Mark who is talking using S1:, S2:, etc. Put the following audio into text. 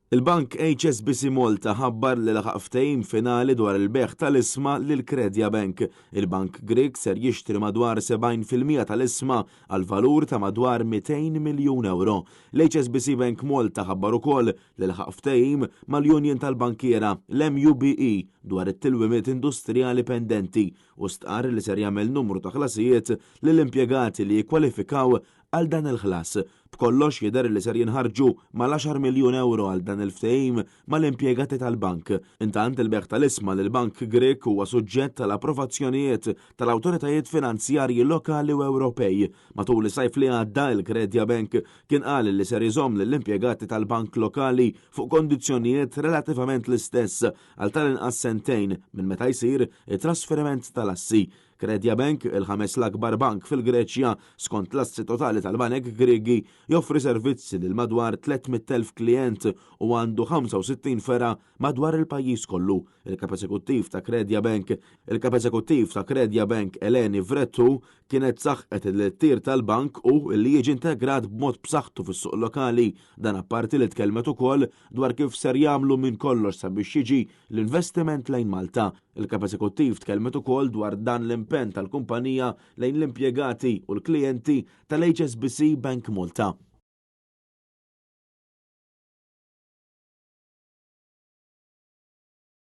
S1: Il-Bank HSBC Malta ħabbar li laħaq ftehim finali dwar il-bejgħ tal-ishma lil Credya Bank. Il-Bank Grieg ser jixtri madwar 70% tal-ishma għal valur ta' madwar 200 miljun ewro. L-HSBC Bank Malta ħabbar ukoll li laħaq ftehim mal-Union tal-Bankiera, l-MUBE, dwar it-tilwimiet industrijali pendenti u stqarr li ser jagħmel numru ta' ħlasijiet lill-impjegati li jikkwalifikaw għal dan il-ħlas. B'kollox jidher li ser jinħarġu mal-10 miljun ewro għal dan il-ftehim mal-impjegati tal-bank. Intant il-bejgħ tal-ishma lill-Bank Grieg huwa suġġett għal approvazzjonijiet tal-awtoritajiet finanzjarji lokali u Ewropej. Matul is-sajf li għadda il-Credya Bank kien qal li ser iżomm lill-impjegati tal-bank lokali fuq kondizzjonijiet relativament l-istess għal tal-inqas sentejn minn meta jsir it-trasferiment tal-assi. Credya Bank, il-ħames l-akbar bank fil-Greċja skont l-assi totali tal-banek Griegi, joffri servizzi lil madwar 300,000 klijent u għandu 65 fergħa madwar il-pajjiż kollu. Il-Kap Eżekuttiv ta' Credya Bank, il-Kap Eżekuttiv ta' Credya Bank Eleni Vrettou kienet saħqet li t-tir tal-bank hu li jiġi integrat b'mod b'saħħtu fis-suq lokali. Dan apparti li tkellmet ukoll dwar kif ser jagħmlu minn kollox sabiex jiġi l-investiment lejn Malta. Il-Kap Eżekuttiv tkellmet ukoll dwar dan l-impenn tal-kumpanija lejn l-impjegati u l-klijenti tal-HSBC Bank Malta.